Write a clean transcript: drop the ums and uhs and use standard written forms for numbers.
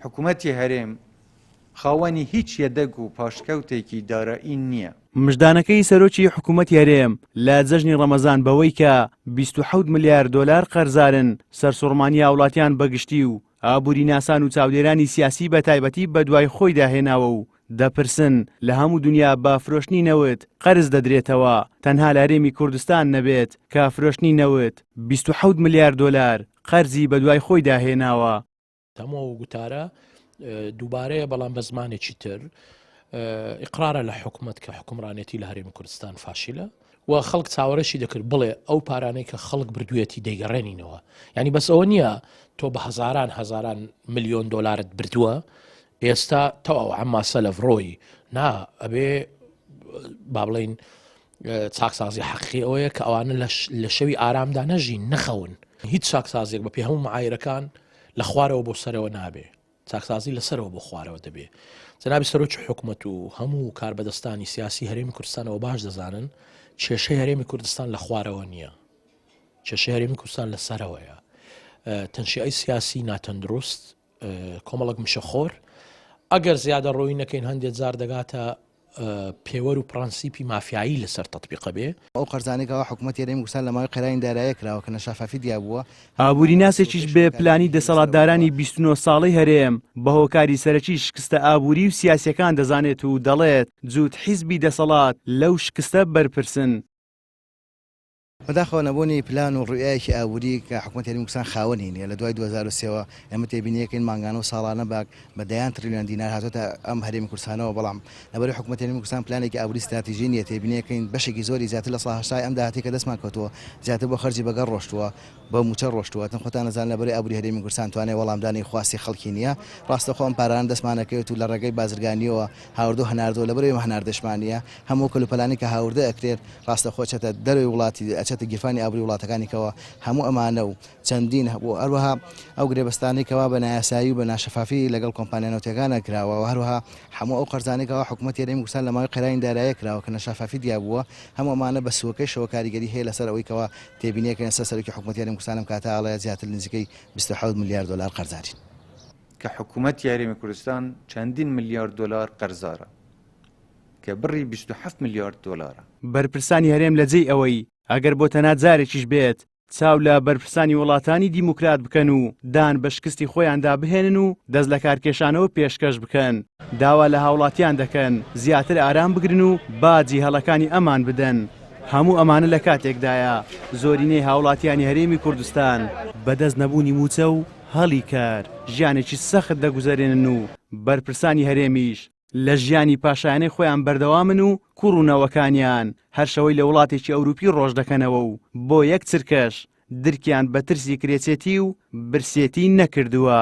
حکوومەتی هەرێم خاوەنی هیچ یەدەگ و پاشکەوتێکی دارایی نییە. مژدانەکەی سەرۆکی حکوومەتی هەرێم لە جەژنی ڕەمەزان بەوەی کە 27 ملیار دۆلار قەرزارن، سەرسوڕمانی هاوڵاتیان بەگشتی و ئابووریناسان و چاودێرانی سیاسی بەتایبەتی بەدوای خۆیدا هێناوە و دەپرسن لە هەموو دونیا بە فرۆشتنی نەوت قەرز دەدرێتەوە، تەنها لە هەرێمی کوردستان نەبێت کە فرۆشتنی نەوت 27 ملیار دۆلار قەرزی بەدوای خۆیدا هێناوە. هەموو ئەو گوتارە دووبارەیە بەڵام بە زمانێکی تر ئیقرارە لە حکومت کە حکومڕانێتی لە هەرێمی کوردستان فاشیلە و خەڵک چاوەڕێشی دەکرد بڵێ ئەو پارانەی کە خەڵک بردوویەتی دەیگەڕێنینەوە ینی بەس ئەوە نییە تۆ بە هەزاران هەزاران ملیۆن دۆلارت بردووە ئێستا تەواو عەمما سەلەف ڕۆی نا ئەبێ با بڵین چاکسازی حەقیقی ئەوەیە کە ئەوانە لە شەوی ئارامدا نەژین نەخەون هیچ چاکسازیێک بە پێ هەموو معایرەکان لە خوارەوە بۆ سەرەوە نابێ چاکسازی لە سەرەوە بۆ خوارەوە دەبێ جەنابی سەرۆکی حکومەت و هەموو کاربەدەستانی سیاسی هەرێمی کوردستانەوە باش دەزانن کێشەی هەرێمی کوردستان لە خوارەوە نییە کێشەی هەرێمی کوردستان لە سەرەوەیە تەنشیعی سیاسی ناتەندروست کۆمەڵک مشەخۆر ئەگەر زیادە ڕۆی نەکەین هەندێک جار دەگاتە پێوەر و پرەنسیپی مافیایی لەسەر تەتبیقە بێ. ئەو قەرزانەی کەوا حکومەتی هەرێمی کوردستان لە ماوەی قەیرانی داراییە کراوە کە نەشافافی دیابووە، ئابووریناسێکیش بێ پلانی دەسەڵاتدارانی 29 ساڵەی هەرێم بە هۆکاری سەرەکی شکستە ئابووری و سیاسیەکان دەزانێت و دەڵێت جووت حیزبی دەسەڵات لەو شکستە بەرپرسن. بەداخەوە نەبوونی پلان و ڕوئیایەکی ئابووری کە حکومەتی هەرێمی کوردستان خاوەنی نییە، لە دوای 2003 وە ئێمە تێبینیەکەین مانگانە و ساڵانە بە بە دەیان تریلیۆن دینار هاتۆتە ئەم هەرێمی کوردستانەوە، بەڵام لەبەرئەوەی حکومەتی هەرێمی کوردستان پلانێکی ئابووری ستراتیژی نییە تێبینیەکەین بەشێکی زۆری زیاتر لە سا هەشتای ئەم داهاتەی کە دەستمان کەوتووە زیاتر بۆ خەرجی بەگەڕ ڕۆشتووە بۆ مووچە ڕۆشتووە تەن خۆتان ئەزانن لەبەرئەوەی ئابووری هەرێمی کوردستان توانای وەڵامدانی خواستی خەڵکی نییە ڕاستەوخۆ ئەم پارانە دەستمان ئەکەوێت و لە ڕێگەی بازرگانییەوە هاوردە و هەناردەوە لەبەرئەوەی ئێمە هەناردەشمان نییە هەموو ئەو کەلوپەلانەی کە هاوردە ئەکرێت ڕاستەوخۆ ئەچێتە دەرەوەی وڵاتی ئەچێتە گیرفانی ئابووری وڵاتەکانی کەوە هەموو ئەمانە و چەندین هەبوو هەروەها ئەو گرێبەستانەی کەوا بە نایاسایی و بە ناشەفافی لەگەڵ کۆمپانیا نەوتیەکانە کراوە و هەروەها هەموو ئەو قەرزانەی کەوا حکومەتی هەرێمی کوردستان لە ماوەی قەیرانی داراییە کراوە کە نەشافافی دیابووە هەموو ئەمانە بە سووەکەیشەوە کاریگەری هەیە لەسەر ئەوەی کەوا تێبینیەکەین لەسەر سەرۆکی حکومەتی هەرێمی کوردستان لەم کاتە ئەڵێ زیاتر نزیکەی 27 ملیار دۆلار قەرزارین. کە حکومەتی هەرێمی کوردستان چەندین ملیار دۆلار قەرزارە کە بڕی 27 ملیارد دۆلارە. بەرپرسانی هەرێم لە جێی ئەوەی ئەگەر بۆ تەنها جارێکیش بێت چاو لە بەرپرسانی وڵاتانی دیموکرات بکەن و دان بە شکستی خۆیاندا بهێنن و دەست لەکارکێشانەوە پێشکەش بکەن، داوا لە هاوڵاتیان دەکەن زیاتر ئارام بگرن و باجی هەڵەکانی ئەمان بدەن. هەموو ئەمانە لە کاتێکدایە زۆرینەی هاوڵاتیانی هەرێمی کوردستان بەدەست نەبوونی مووچە و هەلی کار ژیانێکی سەخت دەگوزەرێنن و بەرپرسانی هەرێمیش لە ژیانی پاشایانەی خۆیان بەردەوامن و کوڕ و نەوەکانیان هەر شەوەی لە وڵاتێکی ئەوروپی ڕۆژ دەکەنەوە و بۆ یەک چرکەش درکیان بە ترسی کرێچێتی و برسێتی نەکردووە.